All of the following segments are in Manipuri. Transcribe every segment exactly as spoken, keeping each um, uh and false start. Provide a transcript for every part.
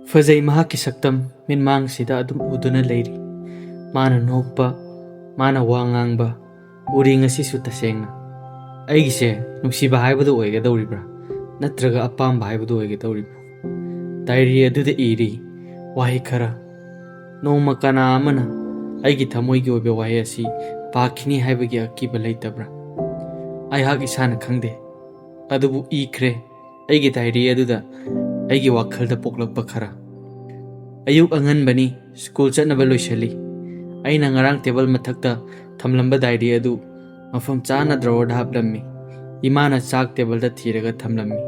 ꯐꯖꯩ ꯃꯍꯥꯛꯀꯤ ꯁꯛꯇꯝ, ꯃꯤꯠꯃꯥꯡꯁꯤꯗ ꯑꯗꯨꯝ ꯎꯗꯨꯅ ꯂꯩꯔꯤ꯫ ꯃꯥꯅ ꯅꯣꯛꯄ, ꯃꯥꯅ ꯋꯥ ꯉꯥꯡꯕ, ꯎꯔꯤ ꯉꯁꯤꯁꯨ ꯇꯁꯦꯡꯅ꯫ ꯑꯩꯒꯤꯁꯦ ꯅꯨꯡꯁꯤꯕ ꯍꯥꯏꯕꯗꯨ ꯑꯣꯏꯒꯗꯧꯔꯤꯕ꯭ꯔꯥ, ꯅꯠꯇ꯭ꯔꯒ ꯑꯄꯥꯝꯕ ꯍꯥꯏꯕꯗꯨ ꯑꯣꯏꯒꯗꯧꯔꯤꯕ꯭ꯔꯥ? ꯗꯥꯏꯔꯤ ꯑꯗꯨꯗ ꯏꯔꯤ ꯋꯥꯍꯩ ꯈꯔ꯫ ꯅꯣꯡꯃ ꯀꯅꯥ ꯑꯃꯅ ꯑꯩꯒꯤ ꯊꯃꯣꯏꯒꯤ ꯑꯣꯏꯕ ꯋꯥꯍꯩ ꯑꯁꯤ ꯄꯥꯈꯤꯅꯤ ꯍꯥꯏꯕꯒꯤ ꯑꯀꯤꯕ ꯂꯩꯇꯕ꯭ꯔꯥ? ꯑꯩꯍꯥꯛ ꯏꯁꯥꯅ ꯈꯪꯗꯦ꯫ ꯑꯗꯨꯕꯨ ꯏꯈ꯭ꯔꯦ ꯑꯩꯒꯤ ꯗꯥꯏꯔꯤ ꯑꯗꯨꯗ ꯑꯩꯒꯤ ꯋꯥꯈꯜꯗ ꯄꯣꯛꯂꯛꯄ ꯈꯔ꯫ ꯑꯌꯨꯛ ꯑꯉꯟꯕꯅꯤ, ꯁ꯭ꯀꯨꯜ ꯆꯠꯅꯕ ꯂꯣꯏꯁꯤꯜꯂꯤ꯫ ꯑꯩꯅ ꯉꯔꯥꯡ ꯇꯦꯕꯜ ꯃꯊꯛꯇ ꯊꯝꯂꯝꯕ ꯗꯥꯏꯔꯤ ꯑꯗꯨ ꯃꯐꯝ ꯆꯥꯅ ꯗ꯭ꯔꯣꯋꯔꯗ ꯍꯥꯞꯂꯝꯃꯤ꯫ ꯏꯃꯥꯅ ꯆꯥꯛ ꯇꯦꯕꯜꯗ ꯊꯤꯔꯒ ꯊꯝꯂꯝꯃꯤ꯫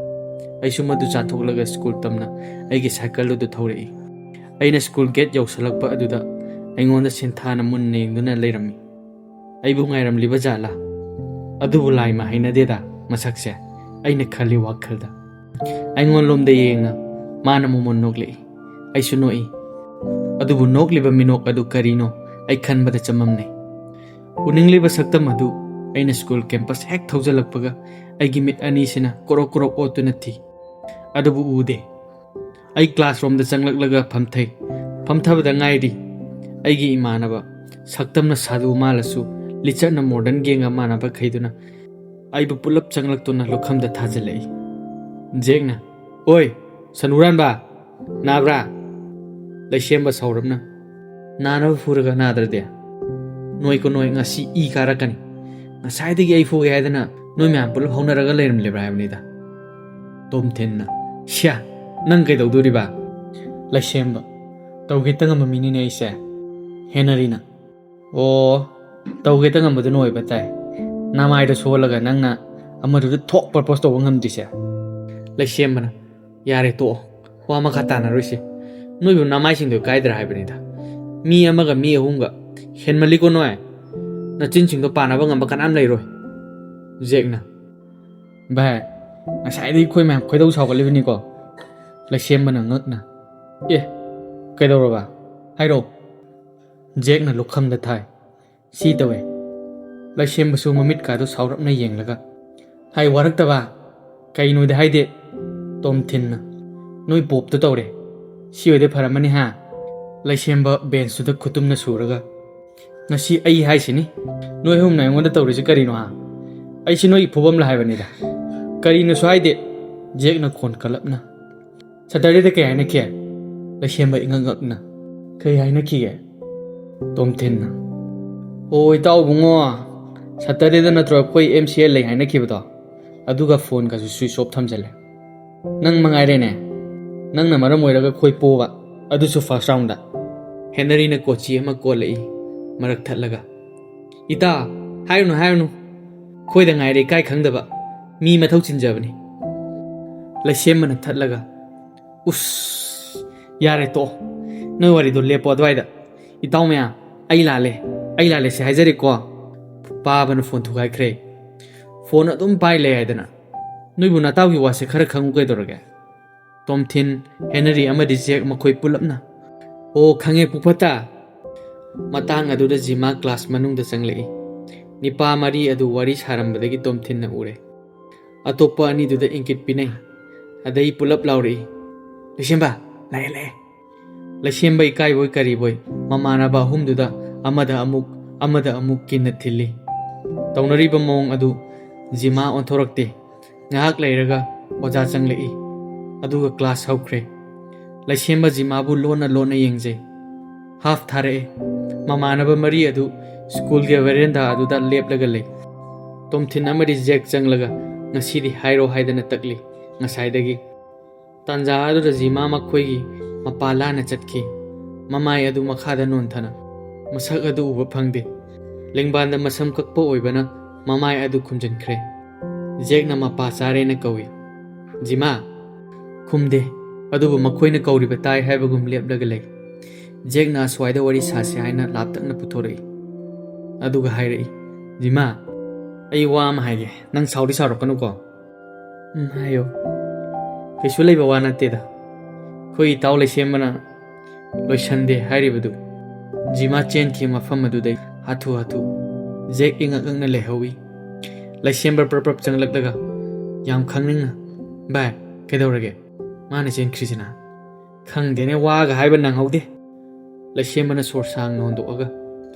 ꯑꯩꯁꯨ ꯃꯗꯨ ꯆꯥꯊꯣꯛꯂꯒ ꯁ꯭ꯀꯨꯜ ꯇꯝꯅ ꯑꯩꯒꯤ ꯁꯥꯏꯀꯜ ꯑꯗꯨ ꯊꯧꯔꯛꯏ꯫ ꯑꯩꯅ ꯁ꯭ꯀꯨꯜ ꯒꯦꯠ ꯌꯧꯁꯤꯜꯂꯛꯄ ꯑꯗꯨꯗ ꯑꯩꯉꯣꯟꯗ ꯁꯤꯟꯊꯥꯅ ꯃꯨꯟꯅ ꯌꯦꯡꯗꯨꯅ ꯂꯩꯔꯝꯃꯤ꯫ ꯑꯩꯕꯨ ꯉꯥꯏꯔꯝꯂꯤꯕ ꯖꯥꯠꯂꯥ? ꯑꯗꯨꯕꯨ ꯂꯥꯏꯃ ꯍꯩꯅꯗꯦꯗ ꯃꯁꯛꯁꯦ, ꯑꯩꯅ ꯈꯜꯂꯤ ꯋꯥꯈꯜꯗ꯫ ꯑꯩꯉꯣꯟꯂꯣꯝꯗ ꯌꯦꯡꯅ ꯃꯥꯅ ꯃꯣꯃꯣꯟ ꯅꯣꯛꯂꯛꯏ꯫ ꯑꯩꯁꯨ ꯅꯣꯛꯏ꯫ ꯑꯗꯨꯕꯨ ꯅꯣꯛꯂꯤꯕ ꯃꯤꯅꯣꯛ ꯑꯗꯨ ꯀꯔꯤꯅꯣ ꯑꯩ ꯈꯟꯕꯗ ꯆꯃꯝꯅꯩ꯫ ꯎꯅꯤꯡꯂꯤꯕ ꯁꯛꯇꯝ ꯑꯗꯨ ꯑꯩꯅ ꯁ꯭ꯀꯨꯜ ꯀꯦꯝꯄꯁ ꯍꯦꯛ ꯊꯧꯖꯤꯜꯂꯛꯄꯒ ꯑꯩꯒꯤ ꯃꯤꯠ ꯑꯅꯤꯁꯤꯅ ꯀꯣꯔꯣꯛ ꯀꯣꯔꯣꯛ ꯑꯣꯠꯇꯨꯅ ꯊꯤ꯫ ꯑꯗꯨꯕꯨ ꯎꯗꯦ꯫ ꯑꯩ ꯀ꯭ꯂꯥꯁꯔꯨꯝꯗ ꯆꯪꯂꯛꯂꯒ ꯐꯝꯊꯩ꯫ ꯐꯝꯊꯕꯗ ꯉꯥꯏꯔꯤ꯫ ꯑꯩꯒꯤ ꯏꯃꯥꯟꯅꯕ, ꯁꯛꯇꯝꯅ ꯁꯥꯗꯨ ꯃꯥꯜꯂꯁꯨ ꯂꯤꯆꯠꯅ ꯃꯣꯗꯔꯟ ꯒꯦꯡꯒ ꯃꯥꯟꯅꯕ ꯈꯩꯗꯨꯅ ꯑꯩꯕꯨ ꯄꯨꯂꯞ ꯆꯪꯂꯛꯇꯨꯅ ꯂꯨꯈꯝꯗ ꯊꯥꯖꯤꯜꯂꯛꯏ꯫ ꯖꯦꯛꯅ, "ꯑꯣꯏ, ꯁꯟ ꯍꯨꯔꯥꯟꯕ! ꯅꯥꯕ꯭ꯔꯥ?" ꯂꯩꯁꯦꯝꯕ ꯁꯥꯎꯔꯞꯅ, "ꯅꯥꯅꯕ ꯐꯨꯔꯒ ꯅꯥꯗ꯭ꯔꯗꯤ? ꯅꯣꯏꯀꯣ ꯅꯣꯏ, ꯉꯁꯤ ꯏ ꯀꯥꯔꯛꯀꯅꯤ꯫ ꯉꯁꯥꯏꯗꯒꯤ ꯑꯩ ꯐꯨꯒꯦ ꯍꯥꯏꯗꯅ ꯅꯣꯏ ꯃꯌꯥꯝ ꯄꯨꯂꯞ ꯍꯧꯅꯔꯒ ꯂꯩꯔꯝꯂꯤꯕ꯭ꯔꯥ ꯍꯥꯏꯕꯅꯤꯗ꯫" ꯇꯣꯝꯊꯤꯟꯅ, "ꯁ꯭ꯌꯥ, ꯅꯪ ꯀꯩꯗꯧꯗꯣꯔꯤꯕ?" ꯂꯩꯁꯦꯝꯕ, "ꯇꯧꯒꯦ ꯇꯉꯝꯕ ꯃꯤꯅꯤꯅꯦ ꯑꯩꯁꯦ꯫" ꯍꯦꯅꯔꯤꯅ, "ꯑꯣ, ꯇꯧꯒꯦ ꯇꯉꯝꯕꯗꯨꯅ ꯑꯣꯏꯕ ꯇꯥꯏ꯫ ꯅꯃꯥꯏꯗꯣ ꯁꯣꯜꯂꯒ ꯅꯪꯅ ꯑꯃꯗꯨꯗ ꯊꯣꯛ ꯄ꯭ꯔꯄꯣꯁ ꯇꯧꯕ ꯉꯝꯗ꯭ꯔꯤꯁꯦ?" ꯂꯩꯁꯦꯝꯕꯅ, "ꯌꯥꯔꯦ, ꯇꯣꯛꯑꯣ꯫ ꯋꯥ ꯃꯈꯥ ꯇꯥꯟꯅꯔꯣꯏꯁꯦ꯫ ꯅꯣꯏꯕꯨ ꯅꯃꯥꯏꯁꯤꯡꯗꯣ ꯀꯥꯏꯗ꯭ꯔꯥ ꯍꯥꯏꯕꯅꯤꯗ꯫ ꯃꯤ ꯑꯃꯒ ꯃꯤ ꯑꯍꯨꯝꯒ ꯍꯦꯟꯃꯜꯂꯤꯀꯣ ꯅꯣꯏ꯫ ꯅꯆꯤꯟꯁꯤꯡꯗꯣ ꯄꯥꯟꯅꯕ ꯉꯝꯕ ꯀꯅꯥꯝ ꯂꯩꯔꯣꯏ꯫" ꯖꯦꯛꯅ, "ꯚꯥꯏ, ꯉꯁꯥꯏꯗꯒꯤ ꯑꯩꯈꯣꯏ ꯃꯌꯥꯝ ꯈꯣꯏꯗꯧ ꯁꯥꯎꯒꯠꯂꯤꯕꯅꯤꯀꯣ꯫" ꯂꯩꯁꯦꯝꯕꯅ ꯉꯛꯅ, "ꯑꯦ, ꯀꯩꯗꯧꯔꯕ? ꯍꯥꯏꯔꯛꯑꯣ꯫" ꯖꯦꯛꯅ ꯂꯨꯈꯝꯗ ꯊꯥꯏ꯫ "ꯁꯤ ꯇꯧꯋꯦ꯫" ꯂꯩꯁꯦꯝꯕꯁꯨ ꯃꯃꯤꯠꯀꯥꯗꯨ ꯁꯥꯎꯔꯞꯅ ꯌꯦꯡꯂꯒ, "ꯍꯥꯏ ꯋꯥꯔꯛꯇꯕ? ꯀꯩꯅꯣꯗꯤ ꯍꯥꯏꯗꯦ꯫" ꯇꯣꯝꯊꯤꯟꯅ, "ꯅꯣꯏ ꯄꯣꯞꯇꯨ ꯇꯧꯔꯦ꯫ ꯁꯤ ꯑꯣꯏꯗꯤ ꯐꯔꯝꯃꯅꯤ ꯍꯥ? ꯂꯩꯁꯦꯝꯕ ꯕꯦꯟꯁꯇꯨꯗ ꯈꯨꯇꯨꯝꯅ ꯁꯨꯔꯒ, "ꯉꯁꯤ ꯑꯩ ꯍꯥꯏꯁꯤꯅꯤ, ꯅꯣꯏ ꯑꯍꯨꯝꯅ ꯑꯩꯉꯣꯟꯗ ꯇꯧꯔꯤꯁꯦ ꯀꯔꯤꯅꯣ ꯍꯥ? ꯑꯩꯁꯤ ꯅꯣꯏꯒꯤ ꯐꯨꯕꯝꯂ ꯍꯥꯏꯕꯅꯤꯗ꯫ ꯀꯔꯤꯅꯣꯁꯨ ꯍꯥꯏꯗꯦ꯫" ꯖꯦꯛꯅ ꯈꯣꯟ ꯀꯜꯂꯞꯅ, "ꯁꯇꯔꯗꯦꯗ ꯀꯩ ꯍꯥꯏꯅꯈꯤ?" ꯂꯩꯁꯦꯝꯕ ꯏꯉꯛ ꯉꯛꯅ, "ꯀꯩ ꯍꯥꯏꯅꯈꯤꯒꯦ?" ꯇꯣꯝꯊꯤꯟꯅ, "ꯑꯣ ꯏꯇꯥꯎ ꯏꯕꯨꯡꯉꯣ, ꯁꯇꯔꯗꯦꯗ ꯅꯠꯇ꯭ꯔꯣ ꯑꯩꯈꯣꯏ ꯑꯦꯝ ꯁꯤ ꯑꯦꯜ ꯂꯩ ꯍꯥꯏꯅꯈꯤꯕꯗꯣ? ꯑꯗꯨꯒ ꯐꯣꯟꯒꯁꯨ ꯁ꯭ꯋꯤꯆ ꯑꯣꯐ ꯊꯝꯖꯜꯂꯦ꯫ ꯅꯪ ꯃꯉꯥꯏꯔꯦꯅꯦ, ꯅꯪꯅ ꯃꯔꯝ ꯑꯣꯏꯔꯒ ꯑꯩꯈꯣꯏ ꯄꯣꯕ, ꯑꯗꯨꯁꯨ ꯐꯥꯔꯁ ꯔꯥꯎꯟꯗ꯫" ꯍꯦꯅꯔꯤꯅ ꯀꯣꯆꯤ ꯑꯃ ꯀꯣꯜꯂꯛꯏ, ꯃꯔꯛ ꯊꯠꯂꯒ, "ꯏꯇꯥ, ꯍꯥꯏꯔꯨꯅꯨ ꯍꯥꯏꯔꯨꯅꯨ, ꯑꯩꯈꯣꯏꯗ ꯉꯥꯏꯔꯦ ꯏꯀꯥꯏ ꯈꯪꯗꯕ, ꯃꯤ ꯃꯊꯧ ꯆꯤꯟꯖꯕꯅꯤ꯫" ꯂꯩꯁꯦꯝꯕꯅ ꯊꯠꯂꯒ, "ꯎꯁ, ꯌꯥꯔꯦ ꯇꯣꯛꯑꯣ, ꯅꯣꯏ ꯋꯥꯔꯤꯗꯣ ꯂꯦꯞꯄꯣ ꯑꯗꯨꯋꯥꯏꯗ꯫ ꯏꯇꯥꯎ ꯃꯌꯥꯝ, ꯑꯩ ꯂꯥꯜꯂꯦ, ꯑꯩ ꯂꯥꯜꯂꯦ ꯁꯤ ꯍꯥꯏꯖꯔꯤꯀꯣ꯫" ꯄꯥꯕꯅ ꯐꯣꯟ ꯊꯨꯒꯥꯏꯈ꯭ꯔꯦ꯫ "ꯐꯣꯟ ꯑꯗꯨꯝ ꯄꯥꯏ ꯂꯩ ꯍꯥꯏꯗꯅ, ꯅꯣꯏꯕꯨ ꯅꯇꯥꯎꯒꯤ ꯋꯥꯁꯦ ꯈꯔ ꯈꯪꯉꯨ ꯀꯩꯗꯧꯔꯒꯦ?" ꯇꯣꯝꯊꯤꯟ, ꯍꯦꯅꯔꯤ ꯑꯃꯗꯤ ꯖꯦꯛ ꯃꯈꯣꯏ ꯄꯨꯂꯞꯅ꯫ "ꯑꯣ, ꯈꯪꯉꯦ ꯄꯨꯐꯠꯇ꯫" ꯃꯇꯥꯡ ꯑꯗꯨꯗ ꯖꯤꯃꯥ ꯀ꯭ꯂꯥꯁ ꯃꯅꯨꯡꯗ ꯆꯪꯂꯛꯏ꯫ ꯅꯤꯄꯥ ꯃꯔꯤ ꯑꯗꯨ ꯋꯥꯔꯤ ꯁꯥꯔꯝꯕꯗꯒꯤ ꯇꯣꯝꯊꯤꯟꯅ ꯎꯔꯦ꯫ ꯑꯇꯣꯞꯄ ꯑꯅꯤꯗꯨꯗ ꯏꯪꯒꯤꯠ ꯄꯤꯅꯩ꯫ ꯑꯗꯩ ꯄꯨꯂꯞ ꯂꯥꯎꯔꯛꯏ, "ꯂꯩꯁꯦꯝꯕ, ꯂꯥꯛꯑꯦ, ꯂꯥꯛꯑꯦ!" ꯂꯩꯁꯦꯝꯕ ꯏꯀꯥꯏꯕꯣꯏ ꯀꯔꯤꯕꯣꯏ ꯃꯃꯥꯟꯅꯕ ꯑꯍꯨꯝꯗꯨꯗ ꯑꯃꯗ ꯑꯃꯨꯛ, ꯑꯃꯗ ꯑꯃꯨꯛ ꯀꯤꯟꯅ ꯊꯤꯜꯂꯤ꯫ ꯇꯧꯅꯔꯤꯕ ꯃꯑꯣꯡ ꯑꯗꯨ ꯖꯤꯃꯥ ꯑꯣꯟꯊꯣꯔꯛꯇꯦ꯫ ꯉꯥꯏꯍꯥꯛ ꯂꯩꯔꯒ ꯑꯣꯖꯥ ꯆꯪꯂꯛꯏ꯫ ꯑꯗꯨꯒ ꯀ꯭ꯂꯥꯁ ꯍꯧꯈ꯭ꯔꯦ꯫ ꯂꯩꯁꯦꯝꯕ ꯖꯤꯃꯥꯕꯨ ꯂꯣꯟꯅ ꯂꯣꯟꯅ ꯌꯦꯡꯖꯩ꯫ ꯍꯥꯐ ꯊꯥꯔꯛꯑꯦ꯫ ꯃꯃꯥꯟꯅꯕ ꯃꯔꯤ ꯑꯗꯨ ꯁ꯭ꯀꯨꯜꯒꯤ ꯚꯦꯔꯦꯟꯗꯥ ꯑꯗꯨꯗ ꯂꯦꯞꯂꯒ ꯂꯩ꯫ ꯇꯣꯝꯊꯤꯟ ꯑꯃꯗꯤ ꯖꯦꯛ ꯆꯪꯂꯒ ꯉꯁꯤꯗꯤ ꯍꯥꯏꯔꯣ ꯍꯥꯏꯗꯅ ꯇꯛꯂꯤ꯫ ꯉꯁꯥꯏꯗꯒꯤ꯫ ꯇꯥꯟꯖꯥ ꯑꯗꯨꯗ ꯖꯤꯃꯥ ꯃꯈꯣꯏꯒꯤ ꯃꯄꯥ ꯂꯥꯟꯅ ꯆꯠꯈꯤ꯫ ꯃꯃꯥꯏ ꯑꯗꯨ ꯃꯈꯥꯗ ꯅꯣꯟꯊꯅ꯫ ꯃꯁꯛ ꯑꯗꯨ ꯎꯕ ꯐꯪꯗꯦ꯫ ꯂꯦꯡꯕꯥꯟꯗ ꯃꯁꯝ ꯀꯛꯄ ꯑꯣꯏꯕꯅ ꯃꯃꯥꯏ ꯑꯗꯨ ꯈꯨꯝꯖꯤꯟꯈ꯭ꯔꯦ꯫ ꯖꯦꯛꯅ ꯃꯄꯥ ꯆꯥꯔꯦꯅ ꯀꯧꯏ꯫ "ꯖꯤꯃꯥ!" ꯈꯨꯝꯗꯦ, ꯑꯗꯨꯕꯨ ꯃꯈꯣꯏꯅ ꯀꯧꯔꯤꯕ ꯇꯥꯏ ꯍꯥꯏꯕꯒꯨꯝ ꯂꯦꯞꯂꯒ ꯂꯩ꯫ ꯖꯦꯛꯅ ꯑꯁ꯭ꯋꯥꯏꯗ ꯋꯥꯔꯤ ꯁꯥꯁꯤ ꯍꯥꯏꯅ ꯂꯥꯞꯇꯛꯅ ꯄꯨꯊꯣꯔꯛꯏ꯫ ꯑꯗꯨꯒ ꯍꯥꯏꯔꯛꯏ, "ꯖꯤꯃꯥ, ꯑꯩ ꯋꯥ ꯑꯃ ꯍꯥꯏꯒꯦ, ꯅꯪ ꯁꯥꯎꯗꯤ ꯁꯥꯎꯔꯛꯀꯅꯨꯀꯣ?" "ꯎꯝ, ꯍꯥꯏꯌꯣ꯫" "ꯀꯩꯁꯨ ꯂꯩꯕ ꯋꯥ ꯅꯠꯇꯦꯗ꯫ ꯑꯩꯈꯣꯏ ꯏꯇꯥꯎ ꯂꯩꯁꯦꯝꯕꯅ ꯂꯣꯏꯁꯟꯗꯦ ꯍꯥꯏꯔꯤꯕꯗꯨ꯫" ꯖꯤꯃꯥ ꯆꯦꯟꯈꯤ ꯃꯐꯝ ꯑꯗꯨꯗꯩ ꯍꯥꯊꯨ ꯍꯥꯊꯨ꯫ ꯖꯦꯛ ꯏꯉꯛ ꯉꯛꯅ ꯂꯩꯍꯧꯏ꯫ ꯂꯩꯁꯦꯝꯕ ꯄ꯭ꯔꯞ ꯄ꯭ꯔꯞ ꯆꯪꯂꯛꯂꯒ ꯌꯥꯝ ꯈꯪꯅꯤꯡꯅ, "ꯚꯥꯏ, ꯀꯩꯗꯧꯔꯒꯦ? ꯃꯥꯅ ꯆꯦꯟꯈ꯭ꯔꯤꯁꯤꯅ?" "ꯈꯪꯗꯦꯅꯦ, ꯋꯥꯒ ꯍꯥꯏꯕ ꯅꯪꯍꯧꯗꯦ꯫" ꯂꯩꯁꯦꯝꯕꯅ ꯁꯣꯔ ꯁꯥꯡꯅ ꯍꯣꯟꯗꯣꯛꯑꯒ,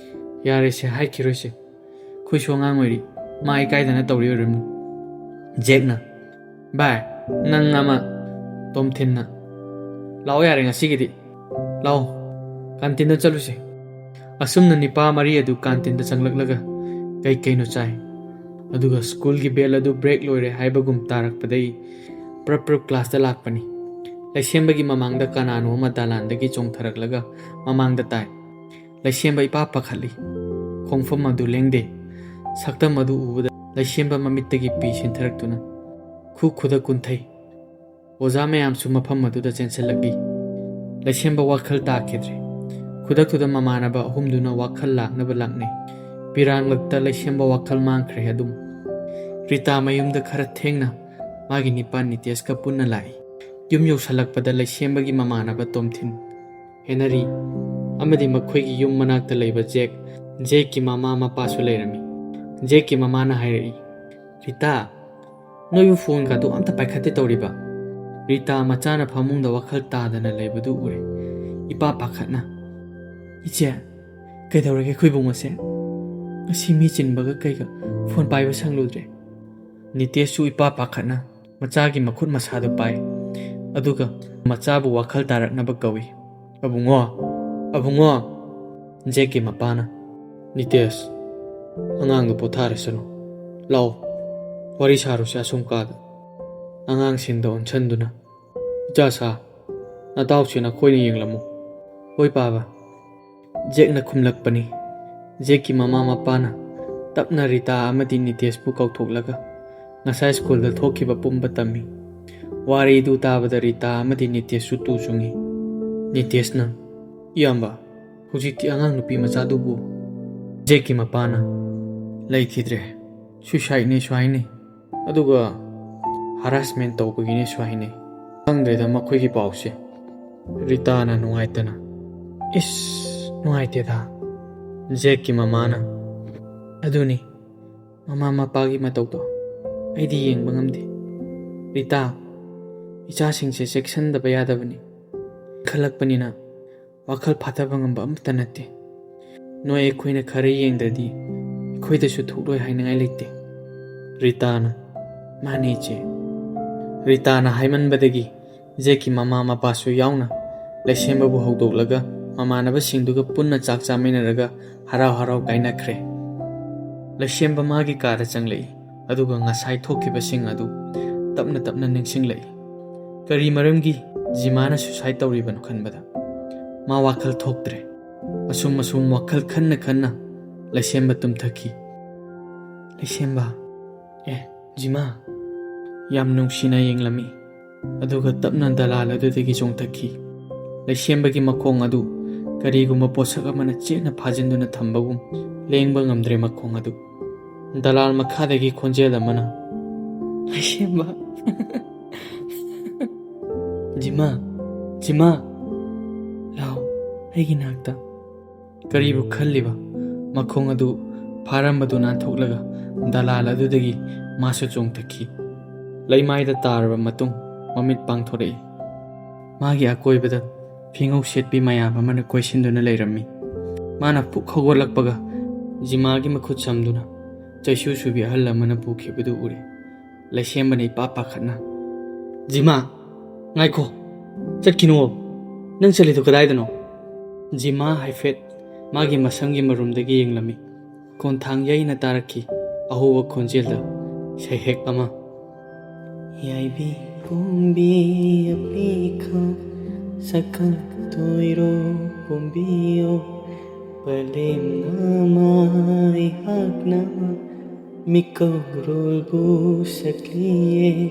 "ꯌꯥꯔꯦꯁꯦ, ꯍꯥꯏꯈꯤꯔꯣꯏꯁꯦ꯫ ꯑꯩꯈꯣꯏꯁꯨ ꯑꯉꯥꯡ ꯑꯣꯏꯔꯤ, ꯃꯥ ꯏꯀꯥꯏꯗꯅ ꯇꯧꯔꯤ ꯑꯣꯏꯔꯝꯅꯤ꯫" ꯖꯦꯛꯅ, "ꯚꯥꯏ, ꯅꯪ ꯑꯃ꯫" ꯇꯣꯝꯊꯤꯟꯅ, "ꯂꯥꯛꯑꯣ ꯌꯥꯔꯦ ꯉꯁꯤꯒꯤꯗꯤ, ꯂꯥꯛꯑꯣ, ꯀꯥꯟꯇꯤꯟꯗ ꯆꯠꯂꯨꯁꯦ꯫" ꯑꯁꯨꯝꯅ ꯅꯤꯄꯥ ꯃꯔꯤ ꯑꯗꯨ ꯀꯥꯟꯇꯤꯟꯗ ꯆꯪꯂꯛꯂꯒ ꯀꯩ ꯀꯩꯅꯣ ꯆꯥꯏ꯫ ꯑꯗꯨꯒ ꯁ꯭ꯀꯨꯜꯒꯤ ꯕꯦꯜ ꯑꯗꯨ ꯕ꯭ꯔꯦꯛ ꯂꯣꯏꯔꯦ ꯍꯥꯏꯕꯒꯨꯝ ꯇꯥꯔꯛꯄꯗꯩ ꯄ꯭ꯔꯞ ꯄ꯭ꯔꯞ ꯀ꯭ꯂꯥꯁꯇ ꯂꯥꯛꯄꯅꯤ꯫ ꯂꯩꯁꯦꯝꯕꯒꯤ ꯃꯃꯥꯡꯗ ꯀꯅꯥꯅꯣ ꯑꯃ ꯗꯥꯂꯥꯟꯗꯒꯤ ꯆꯣꯡꯊꯔꯛꯂꯒ ꯃꯃꯥꯡꯗ ꯇꯥꯏ꯫ ꯂꯩꯁꯦꯝꯕ ꯏꯄꯥ ꯄꯥꯈꯠꯂꯤ꯫ ꯈꯣꯡꯐꯝ ꯑꯗꯨ ꯂꯦꯡꯗꯦ꯫ ꯁꯛꯇꯝ ꯑꯗꯨ ꯎꯕꯗ ꯂꯩꯁꯦꯝꯕ ꯃꯃꯤꯠꯇꯒꯤ ꯄꯤ ꯁꯤꯟꯊꯔꯛꯇꯨꯅ ꯈꯨ ꯈꯨꯗꯛ ꯀꯨꯟꯊꯩ꯫ ꯑꯣꯖꯥ ꯃꯌꯥꯝꯁꯨ ꯃꯐꯝ ꯑꯗꯨꯗ ꯆꯦꯟꯁꯤꯜꯂꯛꯂꯤ꯫ ꯂꯩꯁꯦꯝꯕ ꯋꯥꯈꯜ ꯇꯥꯈꯤꯗ꯭ꯔꯦ꯫ ꯈꯨꯗꯛꯇꯨꯗ ꯃꯃꯥꯟꯅꯕ ꯑꯍꯨꯝꯗꯨꯅ ꯋꯥꯈꯜ ꯂꯥꯛꯅꯕ ꯂꯥꯛꯅꯩ꯫ ꯄꯤꯔꯥꯡꯂꯛꯇ ꯂꯩꯁꯦꯝꯕ ꯋꯥꯈꯜ ꯃꯥꯡꯈ꯭ꯔꯦ ꯑꯗꯨꯝ꯫ ꯔꯤꯇꯥ ꯃꯌꯨꯝꯗ ꯈꯔ ꯊꯦꯡꯅ ꯃꯥꯒꯤ ꯅꯤꯄꯥ ꯅꯤꯇꯦꯁꯀ ꯄꯨꯟꯅ ꯂꯥꯛꯏ꯫ ꯌꯨꯝ ꯌꯧꯁꯜꯂꯛꯄꯗ ꯂꯩꯁꯦꯝꯕꯒꯤ ꯃꯃꯥꯟꯅꯕ ꯇꯣꯝꯊꯤꯟ, ꯍꯦꯅꯔꯤ ꯑꯃꯗꯤ ꯃꯈꯣꯏꯒꯤ ꯌꯨꯝ ꯃꯅꯥꯛꯇ ꯂꯩꯕ ꯖꯦꯛ, ꯖꯦꯛꯀꯤ ꯃꯃꯥ ꯃꯄꯥꯁꯨ ꯂꯩꯔꯝꯃꯤ꯫ ꯖꯦꯛꯀꯤ ꯃꯃꯥꯅ ꯍꯥꯏꯔꯛꯏ, "ꯔꯤꯇꯥ, ꯅꯣꯏꯕꯨ ꯐꯣꯟꯒꯗꯨ ꯑꯝꯇ ꯄꯥꯏꯈꯠꯇꯦ ꯇꯧꯔꯤꯕ?" ꯔꯤꯇꯥ ꯃꯆꯥꯅ ꯐꯃꯨꯡꯗ ꯋꯥꯈꯜ ꯇꯥꯗꯅ ꯂꯩꯕꯗꯨ ꯎꯔꯦ꯫ ꯏꯄꯥ ꯄꯥꯈꯠꯅ, "ꯏꯆꯦ, ꯀꯩꯗꯧꯔꯒꯦ ꯑꯩꯈꯣꯏ ꯏꯕꯨꯡ ꯑꯁꯦ? ꯉꯁꯤ ꯃꯤ ꯆꯤꯟꯕꯒ ꯀꯩꯒ ꯐꯣꯟ ꯄꯥꯏꯕ ꯁꯪꯂꯨꯗ꯭ꯔꯦ꯫" ꯅꯤꯇꯦꯁꯁꯨ ꯏꯄꯥ ꯄꯥꯈꯠꯅ ꯃꯆꯥꯒꯤ ꯃꯈꯨꯠ ꯃꯁꯥꯗꯨ ꯄꯥꯏ꯫ ꯑꯗꯨꯒ ꯃꯆꯥꯕꯨ ꯋꯥꯈꯜ ꯇꯥꯔꯛꯅꯕ ꯀꯧꯏ꯫ "ꯑꯕꯨꯡꯉꯣ, ꯑꯕꯨꯡꯉꯣ!" ꯖꯦꯛꯀꯤ ꯃꯄꯥꯅ, "ꯅꯤꯇꯦꯁ, ꯑꯉꯥꯡꯗꯨ ꯄꯣꯊꯥꯔꯁꯅꯨ꯫ ꯂꯥꯛꯑꯣ, ꯋꯥꯔꯤ ꯁꯥꯔꯨꯁꯦ ꯑꯁꯨꯝ ꯀꯥꯗ꯫" ꯑꯉꯥꯡꯁꯤꯡꯗ ꯑꯣꯟꯁꯤꯟꯗꯨꯅ, "ꯏꯆꯥꯁꯥ, ꯅꯇꯥꯎꯁꯦ ꯅꯈꯣꯏꯅ ꯌꯦꯡꯂꯝꯃꯨ꯫" "ꯍꯣꯏ ꯄꯥꯕ꯫" ꯖꯦꯛꯅ ꯈꯨꯝꯂꯛꯄꯅꯤ꯫ ꯖꯦꯛꯀꯤ ꯃꯃꯥ ꯃꯄꯥꯅ ꯇꯞꯅ ꯔꯤꯇꯥ ꯑꯃꯗꯤ ꯅꯤꯇꯦꯁꯄꯨ ꯀꯧꯊꯣꯛꯂꯒ ꯉꯁꯥꯏ ꯁ꯭ꯀꯨꯜꯗ ꯊꯣꯛꯈꯤꯕ ꯄꯨꯝꯕ ꯇꯝꯃꯤ꯫ ꯋꯥꯔꯤꯗꯨ ꯇꯥꯕꯗ ꯔꯤꯇꯥ ꯑꯃꯗꯤ ꯅꯤꯇꯦꯁꯁꯨ ꯇꯨ ꯆꯨꯡꯉꯤ꯫ ꯅꯤꯇꯦꯁꯅ, "ꯏꯌꯥꯝꯕ, ꯍꯧꯖꯤꯛꯇꯤ ꯑꯉꯥꯡ ꯅꯨꯄꯤ ꯃꯆꯥꯗꯨꯕꯨ?" ꯖꯦꯛꯀꯤ ꯃꯄꯥꯅ, "ꯂꯩꯈꯤꯗ꯭ꯔꯦ꯫ ꯁꯨꯏꯁꯥꯏꯠꯅꯦꯁꯨ ꯍꯥꯏꯅꯩ꯫ ꯑꯗꯨꯒ ꯍꯔꯥꯁꯃꯦꯟ ꯇꯧꯕꯒꯤꯅꯦꯁꯨ ꯍꯥꯏꯅꯩ꯫ ꯈꯪꯗ꯭ꯔꯦꯗ ꯃꯈꯣꯏꯒꯤ ꯄꯥꯎꯁꯦ꯫" ꯔꯤꯇꯥꯅ ꯅꯨꯡꯉꯥꯏꯇꯅ, "ꯏꯁ, ꯅꯨꯡꯉꯥꯏꯇꯦꯗ꯫" ꯖꯦꯛꯀꯤ ꯃꯃꯥꯅ, "ꯑꯗꯨꯅꯤ, ꯃꯃꯥ ꯃꯄꯥꯒꯤ ꯃꯇꯧꯗꯣ ꯑꯩꯗꯤ ꯌꯦꯡꯕ ꯉꯝꯗꯦ꯫ ꯔꯤꯇꯥ, ꯏꯆꯥꯁꯤꯡꯁꯦ ꯆꯦꯛꯁꯤꯟꯗꯕ ꯌꯥꯗꯕꯅꯤ꯫ ꯈꯜꯂꯛꯄꯅꯤꯅ ꯋꯥꯈꯜ ꯐꯥꯊꯕ ꯉꯝꯕ ꯑꯃꯠꯇ ꯅꯠꯇꯦ꯫ ꯅꯣꯏ ꯑꯩꯈꯣꯏꯅ ꯈꯔ ꯌꯦꯡꯗ꯭ꯔꯗꯤ ꯑꯩꯈꯣꯏꯗꯁꯨ ꯊꯣꯛꯂꯣꯏ ꯍꯥꯏꯅꯤꯡꯉꯥꯏ ꯂꯩꯇꯦ꯫ ꯔꯤꯇꯥꯅ, "ꯃꯥꯅꯦ, ꯏꯆꯦ"꯫ ꯔꯤꯇꯥꯅ ꯍꯥꯏꯃꯟꯕꯗꯒꯤ ꯖꯦꯛꯀꯤ ꯃꯃꯥ ꯃꯄꯥꯁꯨ ꯌꯥꯎꯅ ꯂꯩꯁꯦꯝꯕꯕꯨ ꯍꯧꯗꯣꯛꯂꯒ ꯃꯃꯥꯟꯅꯕꯁꯤꯡꯗꯨꯒ ꯄꯨꯟꯅ ꯆꯥꯛ ꯆꯥꯃꯤꯟꯅꯔꯒ ꯍꯔꯥꯎ ꯍꯔꯥꯎ ꯀꯥꯏꯅꯈ꯭ꯔꯦ꯫ ꯂꯩꯁꯦꯝꯕ ꯃꯥꯒꯤ ꯀꯥꯗ ꯆꯪꯂꯛꯏ, ꯑꯗꯨꯒ ꯉꯁꯥꯏ ꯊꯣꯛꯈꯤꯕꯁꯤꯡ ꯑꯗꯨ ꯇꯞꯅ ꯇꯞꯅ ꯅꯤꯡꯁꯤꯡꯂꯛꯏ꯫ ꯀꯔꯤ ꯃꯔꯝꯒꯤ ꯖꯤꯃꯥꯅ suicide ꯇꯧꯔꯤꯕꯅꯣ ꯈꯟꯕꯗ ꯃꯥ ꯋꯥꯈꯜ ꯊꯣꯛꯇ꯭ꯔꯦ꯫ ꯑꯁꯨꯝ ꯑꯁꯨꯝ ꯋꯥꯈꯜ ꯈꯟꯅ ꯈꯟꯅ ꯂꯩꯁꯦꯝꯕ ꯇꯨꯝꯊꯈꯤ꯫ ꯂꯩꯁꯦꯝꯕ, "ꯑꯦ, ꯖꯤꯃꯥ!" ꯌꯥꯝ ꯅꯨꯡꯁꯤꯅ ꯌꯦꯡꯂꯝꯃꯤ, ꯑꯗꯨꯒ ꯇꯞꯅ ꯗꯂꯥꯜ ꯑꯗꯨꯗꯒꯤ ꯆꯣꯡꯊꯈꯤ꯫ ꯂꯩꯁꯦꯝꯕꯒꯤ ꯃꯈꯣꯡ ꯑꯗꯨ ꯀꯔꯤꯒꯨꯝꯕ ꯄꯣꯠꯁꯛ ꯑꯃꯅ ꯆꯦꯠꯅ ꯐꯥꯖꯤꯟꯗꯨꯅ ꯊꯝꯕꯒꯨꯝ ꯂꯦꯡꯕ ꯉꯝꯗ꯭ꯔꯦ ꯃꯈꯣꯡ ꯑꯗꯨ꯫ ꯗꯂꯥꯜ ꯃꯈꯥꯗꯒꯤ ꯈꯣꯟꯖꯦꯜ ꯑꯃꯅ, "ꯂꯩꯁꯦꯝꯕ! ꯖꯤꯃꯥ! ꯖꯤꯃꯥ! ꯂꯥꯎ, ꯑꯩꯒꯤ ꯅꯥꯛꯇ!" ꯀꯔꯤꯕꯨ ꯈꯜꯂꯤꯕ? ꯃꯈꯣꯡ ꯑꯗꯨ ꯐꯥꯔꯝꯕꯗꯨ ꯅꯥꯟꯊꯣꯛꯂꯒ ꯗꯂꯥꯜ ꯑꯗꯨꯗꯒꯤ ꯃꯥꯁꯨ ꯆꯣꯡꯊꯈꯤ꯫ ꯂꯩꯃꯥꯏꯗ ꯇꯥꯔꯕ ꯃꯇꯨꯡ ꯃꯃꯤꯠ ꯄꯥꯡꯊꯣꯔꯛꯏ꯫ ꯃꯥꯒꯤ ꯑꯀꯣꯏꯕꯗ ꯐꯤꯉꯧ ꯁꯦꯠꯄꯤ ꯃꯌꯥꯝ ꯑꯃꯅ ꯀꯣꯏꯁꯤꯟꯗꯨꯅ ꯂꯩꯔꯝꯃꯤ꯫ ꯃꯥꯅ ꯐꯨꯛ ꯍꯧꯒꯠꯂꯛꯄꯒ ꯖꯤꯃꯥꯒꯤ ꯃꯈꯨꯠ ꯁꯝꯗꯨꯅ ꯆꯩꯁꯨ ꯁꯨꯕꯤ ꯑꯍꯜ ꯑꯃꯅ ꯄꯨꯈꯤꯕꯗꯨ ꯎꯔꯦ꯫ ꯂꯩꯁꯦꯝꯕꯅ ꯏꯄꯥ ꯄꯥꯈꯠꯅ, "ꯖꯤꯃꯥ, ꯉꯥꯏꯈꯣ, ꯆꯠꯈꯤꯅꯨ꯫ ꯅꯪ ꯆꯠꯂꯤꯗꯨ ꯀꯗꯥꯏꯗꯅꯣ?" ꯖꯤꯃꯥ ꯍꯥꯏꯐꯦꯠ ꯃꯥꯒꯤ ꯃꯁꯝꯒꯤ ꯃꯔꯨꯝꯗꯒꯤ ꯌꯦꯡꯂꯝꯃꯤ꯫ ꯈꯣꯟꯊꯥꯡ ꯌꯩꯅ ꯇꯥꯔꯛꯈꯤ꯫ ꯑꯍꯧꯕ ꯈꯣꯟꯖꯦꯜꯗ ꯁꯩꯍꯦꯛ ꯑꯃ, "ꯌꯥꯏꯕꯤ ꯀꯨꯝꯕꯤ ꯑꯄꯤꯈ ꯁꯀꯜ ꯇꯣꯏꯔꯣ ꯀꯨꯝꯕꯤꯌꯣ, ꯄꯂꯦꯝꯅ ꯃꯥꯏꯍꯥꯛꯅ ꯃꯤꯀꯧꯔꯣꯜꯕꯨ ꯁꯛꯂꯤꯌꯦ,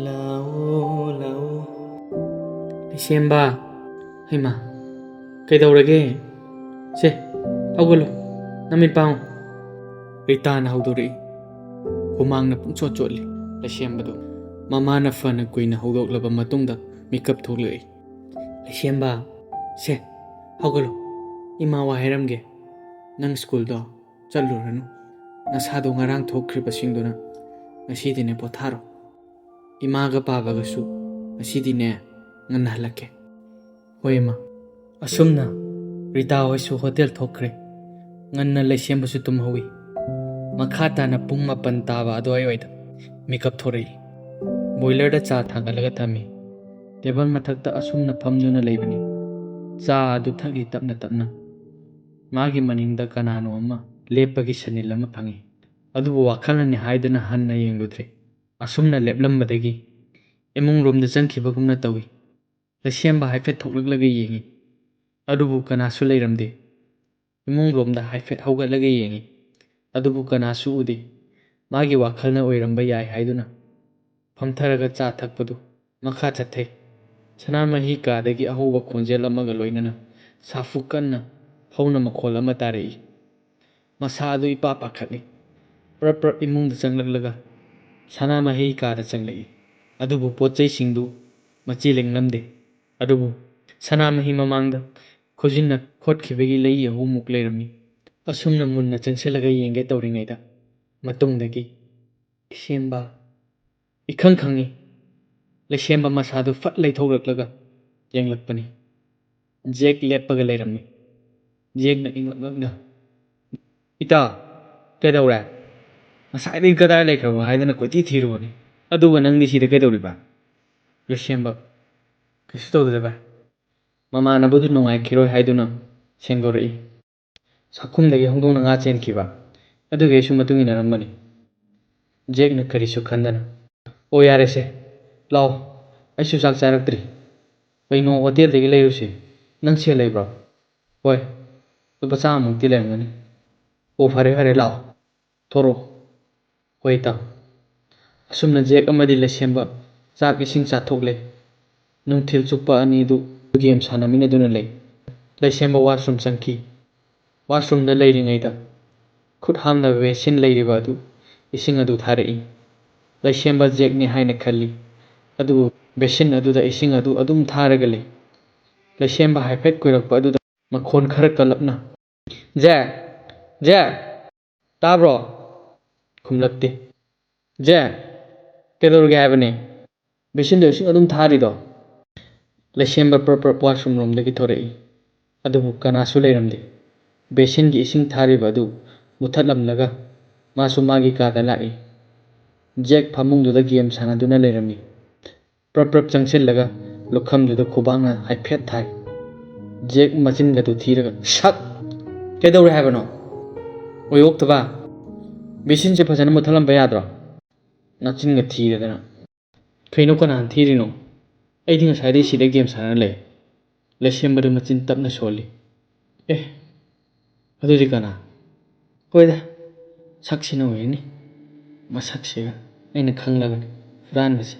ꯂꯥꯛꯑꯣ, ꯂꯥꯛꯑꯣ"꯫ ꯂꯩꯁꯦꯝꯕ, ꯍꯩꯃꯥ, ꯀꯩꯗꯧꯔꯒꯦ? ꯁꯦ, ꯍꯧꯒꯠꯂꯣ, ꯅꯃꯤꯠ ꯄꯥꯡꯉꯨ꯫ ꯔꯤꯇꯥꯅ ꯍꯧꯗꯣꯔꯛꯏ꯫ ꯍꯨꯃꯥꯡꯅ ꯄꯨꯡꯆꯣꯠ ꯆꯣꯠꯂꯤ꯫ ꯂꯩꯁꯦꯝꯕꯗꯨ ꯃꯃꯥꯅ ꯐꯅ ꯀꯨꯏꯅ ꯍꯧꯗꯣꯛꯂꯕ ꯃꯇꯨꯡꯗ ꯃꯤꯀꯞ ꯊꯣꯛꯂꯛꯏ꯫ ꯂꯩꯁꯦꯝꯕ, ꯁꯦ, ꯍꯧꯒꯠꯂꯣ, ꯏꯃꯥ ꯋꯥ ꯍꯥꯏꯔꯝꯒꯦ꯫ ꯅꯪ ꯁ꯭ꯀꯨꯜꯗꯣ ꯆꯠꯂꯨꯔꯅꯨ꯫ ꯅꯁꯥꯗꯣ ꯉꯔꯥꯡ ꯊꯣꯛꯈ꯭ꯔꯤꯕꯁꯤꯡꯗꯨꯅ ꯉꯁꯤꯗꯤꯅꯦ ꯄꯣꯊꯥꯔꯣ꯫ ꯏꯃꯥꯒ ꯄꯥꯕꯒꯁꯨ ꯉꯁꯤꯗꯤꯅꯦ ꯉꯟꯅ ꯍꯜꯂꯛꯀꯦ꯫ ꯍꯣꯏ, ꯏꯃꯥ꯫ ꯑꯁꯨꯝꯅ ꯔꯤꯇꯥ ꯍꯣꯏꯁꯨ ꯍꯣꯇꯦꯜ ꯊꯣꯛꯈ꯭ꯔꯦ꯫ ꯉꯟꯅ ꯂꯩꯁꯦꯝꯕꯁꯨ ꯇꯨꯝꯍꯧꯏ꯫ ꯃꯈꯥ ꯇꯥꯅ ꯄꯨꯡ ꯃꯥꯄꯟ ꯇꯥꯕ ꯑꯗꯨꯋꯥꯏꯋꯥꯏꯗ ꯃꯤꯀꯞ ꯊꯣꯔꯛꯏ꯫ ꯕꯣꯏꯂꯔꯗ ꯆꯥ ꯊꯥꯡꯒꯠꯂꯒ ꯊꯝꯃꯤ꯫ ꯇꯦꯕꯜ ꯃꯊꯛꯇ ꯑꯁꯨꯝꯅ ꯐꯝꯗꯨꯅ ꯂꯩꯕꯅꯤ꯫ ꯆꯥ ꯑꯗꯨ ꯊꯛꯏ ꯇꯞꯅ ꯇꯞꯅ꯫ ꯃꯥꯒꯤ ꯃꯅꯤꯡꯗ ꯀꯅꯥꯅꯣ ꯑꯃ ꯂꯦꯞꯄꯒꯤ ꯁꯅꯤꯜ ꯑꯃ ꯐꯪꯏ꯫ ꯑꯗꯨꯕꯨ ꯋꯥꯈꯜꯅꯅꯤ ꯍꯥꯏꯗꯨꯅ ꯍꯟꯅ ꯌꯦꯡꯂꯨꯗ꯭ꯔꯦ꯫ ꯑꯁꯨꯝꯅ ꯂꯦꯞꯂꯝꯕꯗꯒꯤ ꯏꯃꯨꯡ ꯔꯣꯝꯗ ꯆꯪꯈꯤꯕꯒꯨꯝꯅ ꯇꯧꯏ꯫ ꯂꯩꯁꯦꯝꯕ ꯍꯥꯏꯐꯦꯠ ꯊꯣꯛꯂꯛꯂꯒ ꯌꯦꯡꯏ꯫ ꯑꯗꯨꯕꯨ ꯀꯅꯥꯁꯨ ꯂꯩꯔꯝꯗꯦ꯫ ꯏꯃꯨꯡ ꯔꯣꯝꯗ ꯍꯥꯏꯐꯦꯠ ꯍꯧꯒꯠꯂꯒ ꯌꯦꯡꯏ꯫ ꯑꯗꯨꯕꯨ ꯀꯅꯥꯁꯨ ꯎꯗꯦ꯫ ꯃꯥꯒꯤ ꯋꯥꯈꯜꯅ ꯑꯣꯏꯔꯝꯕ ꯌꯥꯏ ꯍꯥꯏꯗꯨꯅ ꯐꯝꯊꯔꯒ ꯆꯥ ꯊꯛꯄꯗꯨ ꯃꯈꯥ ꯆꯠꯊꯩ꯫ ꯁꯅꯥꯃꯍꯤ ꯀꯥꯗꯒꯤ ꯑꯍꯧꯕ ꯈꯣꯟꯖꯦꯜ ꯑꯃꯒ ꯂꯣꯏꯅꯅ ꯁꯥꯐꯨ ꯀꯟꯅ ꯍꯧꯅ ꯃꯈꯣꯜ ꯑꯃ ꯇꯥꯔꯛꯏ꯫ ꯃꯁꯥ ꯑꯗꯨ ꯏꯄꯥ ꯄꯥꯈꯠꯂꯤ꯫ ꯄ꯭ꯔꯞ ꯄ꯭ꯔꯞ ꯏꯃꯨꯡꯗ ꯆꯪꯂꯛꯂꯒ ꯁꯅꯥꯃꯍꯤ ꯀꯥꯗ ꯆꯪꯂꯛꯏ꯫ ꯑꯗꯨꯕꯨ ꯄꯣꯠ ꯆꯩꯁꯤꯡꯗꯨ ꯃꯆꯤ ꯂꯦꯡꯂꯝꯗꯦ꯫ ꯑꯗꯨꯕꯨ ꯁꯅꯥꯃꯍꯤ ꯃꯃꯥꯡꯗ ꯈꯨꯖꯤꯟꯅ ꯈꯣꯠꯈꯤꯕꯒꯤ ꯂꯩ ꯑꯍꯨꯝꯃꯨꯛ ꯂꯩꯔꯝꯃꯤ꯫ ꯑꯁꯨꯝꯅ ꯃꯨꯟꯅ ꯆꯪꯁꯤꯜꯂꯒ ꯌꯦꯡꯒꯦ ꯇꯧꯔꯤꯉꯩꯗ ꯃꯇꯨꯡꯗꯒꯤ ꯂꯩꯁꯦꯝꯕ ꯏꯈꯪ ꯈꯪꯉꯤ꯫ ꯂꯩꯁꯦꯝꯕ ꯃꯁꯥꯗꯨ ꯐꯠ ꯂꯩꯊꯣꯛꯂꯛꯂꯒ ꯌꯦꯡꯂꯛꯄꯅꯤ꯫ ꯖꯦꯛ ꯂꯦꯞꯄꯒ ꯂꯩꯔꯝꯃꯤ꯫ ꯖꯦꯛꯅ ꯏꯪꯂꯛꯂꯛꯅ, "ꯏꯇꯥ, ꯀꯩꯗꯧꯔꯦ? ꯉꯁꯥꯏꯗꯒꯤ ꯀꯗꯥꯏ ꯂꯩꯈ꯭ꯔꯕ ꯍꯥꯏꯗꯅ ꯀꯣꯏꯊꯤ ꯊꯤꯔꯨꯕꯅꯤ꯫ ꯑꯗꯨꯒ ꯅꯪꯗꯤ ꯁꯤꯗ ꯀꯩꯗꯧꯔꯤꯕ?" ꯂꯩꯁꯦꯝꯕ, "ꯀꯩꯁꯨ ꯇꯧꯗꯦꯗ ꯚꯥꯏ꯫ ꯃꯃꯥꯟꯅꯕꯗꯨ ꯅꯨꯡꯉꯥꯏꯈꯤꯔꯣꯏ ꯍꯥꯏꯗꯨꯅ ꯁꯦꯡꯗꯣꯔꯛꯏ꯫ ꯆꯥꯛꯈꯨꯝꯗꯒꯤ ꯍꯧꯗꯣꯡꯅ ꯉꯥ ꯆꯦꯟꯈꯤꯕ ꯑꯗꯨꯒꯤ ꯑꯩꯁꯨ ꯃꯇꯨꯡ ꯏꯟꯅꯔꯝꯕꯅꯤ꯫" ꯖꯦꯛꯅ ꯀꯔꯤꯁꯨ ꯈꯟꯗꯅ, "ꯑꯣ, ꯌꯥꯔꯦꯁꯦ, ꯂꯥꯛꯑꯣ, ꯑꯩꯁꯨ ꯆꯥꯛ ꯆꯥꯔꯛꯇ꯭ꯔꯤ꯫ ꯀꯩꯅꯣ, ꯍꯣꯇꯦꯜꯗꯒꯤ ꯂꯩꯔꯨꯁꯤ꯫ ꯅꯪ ꯁꯦꯜ ꯂꯩꯕ꯭ꯔꯣ?" "ꯍꯣꯏ, ꯂꯨꯄꯥ ꯆꯥꯝꯃꯃꯨꯛꯇꯤ ꯂꯩꯔꯝꯒꯅꯤ꯫" "ꯑꯣ, ꯐꯔꯦ ꯐꯔꯦ, ꯂꯥꯛꯑꯣ, ꯊꯣꯔꯛꯑꯣ꯫" "ꯍꯣꯏ ꯏꯇꯥꯎ꯫" ꯑꯁꯨꯝꯅ ꯖꯦꯛ ꯑꯃꯗꯤ ꯂꯩꯁꯦꯝꯕ ꯆꯥꯛ ꯏꯁꯤꯡ ꯆꯥꯊꯣꯛꯂꯦ꯫ ꯅꯨꯡꯊꯤꯜ ꯆꯨꯞꯄ ꯑꯅꯤꯗꯨ ꯒꯦꯝ ꯁꯥꯟꯅꯃꯤꯟꯅꯗꯨꯅ ꯂꯩ꯫ ꯂꯩꯁꯦꯝꯕ ꯋꯥꯁꯔꯨꯝ ꯆꯪꯈꯤ꯫ ꯋꯥꯁꯔꯨꯝꯗ ꯂꯩꯔꯤꯉꯩꯗ ꯈꯨꯠ ꯍꯥꯝꯅꯕ ꯕꯦꯁꯤꯟ ꯂꯩꯔꯤꯕ ꯑꯗꯨ ꯏꯁꯤꯡ ꯑꯗꯨ ꯊꯥꯔꯛꯏ꯫ ꯂꯩꯁꯦꯝꯕ ꯖꯦꯛꯅꯤ ꯍꯥꯏꯅ ꯈꯜꯂꯤ꯫ ꯑꯗꯨꯕꯨ ꯕꯦꯁꯤꯟ ꯑꯗꯨꯗ ꯏꯁꯤꯡ ꯑꯗꯨ ꯑꯗꯨꯝ ꯊꯥꯔꯒ ꯂꯩ꯫ ꯂꯩꯁꯦꯝꯕ ꯍꯥꯏꯐꯦꯠ ꯀꯨꯏꯔꯛꯄ ꯑꯗꯨꯗ ꯃꯈꯣꯟ ꯈꯔ ꯀꯜꯂꯞꯅ, "ꯖꯦꯛ! ꯖꯦꯛ! ꯇꯥꯕ꯭ꯔꯣ?" ꯈꯨꯝꯂꯛꯇꯦ꯫ "ꯖꯦꯛ! ꯀꯩꯗꯧꯔꯒꯦ ꯍꯥꯏꯕꯅꯦ? ꯕꯦꯁꯤꯟꯗꯣ ꯏꯁꯤꯡ ꯑꯗꯨꯝ ꯊꯥꯔꯤꯗꯣ?" ꯂꯩꯁꯦꯝꯕ ꯄ꯭ꯔꯞ ꯄ꯭ꯔꯞ ꯋꯥꯁꯔꯨꯝ ꯔꯣꯝꯗꯒꯤ ꯊꯣꯔꯛꯏ꯫ ꯑꯗꯨꯕꯨ ꯀꯅꯥꯁꯨ ꯂꯩꯔꯝꯗꯦ꯫ ꯕꯦꯁꯤꯟꯒꯤ ꯏꯁꯤꯡ ꯊꯥꯔꯤꯕ ꯑꯗꯨ ꯃꯨꯊꯠꯂꯝꯂꯒ ꯃꯥꯁꯨ ꯃꯥꯒꯤ ꯀꯥꯗ ꯂꯥꯛꯏ꯫ ꯖꯦꯛ ꯐꯃꯨꯡꯗꯨꯗ ꯒꯦꯝ ꯁꯥꯟꯅꯗꯨꯅ ꯂꯩꯔꯝꯃꯤ꯫ ꯄ꯭ꯔꯞ ꯄ꯭ꯔꯞ ꯆꯪꯁꯤꯜꯂꯒ ꯂꯨꯈꯝꯗꯨꯗ ꯈꯨꯕꯥꯛꯅ ꯍꯥꯏꯐꯦꯠ ꯊꯥꯏ꯫ ꯖꯦꯛ ꯃꯆꯤꯟꯒꯗꯨ ꯊꯤꯔꯒ, "ꯁꯠ! ꯀꯩꯗꯧꯔꯦ ꯍꯥꯏꯕꯅꯣ? ꯑꯣꯏꯌꯣꯛꯇꯕ! ꯕꯦꯁꯤꯟꯁꯦ ꯐꯖꯅ ꯃꯨꯠꯊꯠꯂꯝꯕ ꯌꯥꯗ꯭ꯔꯣ? ꯅꯆꯤꯟꯒ ꯊꯤꯔꯗꯅ!" "ꯀꯩꯅꯣ, ꯀꯅꯥꯅ ꯊꯤꯔꯤꯅꯣ? ꯑꯩꯗꯤ ꯉꯁꯥꯏꯗꯩ ꯁꯤꯗ ꯒꯦꯝ ꯁꯥꯟꯅ ꯂꯩ꯫" ꯂꯩꯁꯦꯝꯕꯗꯨ ꯃꯆꯤꯟ ꯇꯞꯅ ꯁꯣꯜꯂꯤ꯫ "ꯑꯦ, ꯑꯗꯨꯗꯤ ꯀꯅꯥ? ꯍꯣꯏꯗ, ꯁꯛꯁꯤꯅ ꯑꯣꯏꯔꯅꯤ꯫ ꯃꯁꯛꯁꯤꯒ ꯑꯩꯅ ꯈꯪꯂꯕꯅꯤ ꯍꯨꯔꯥꯟꯕꯁꯦ꯫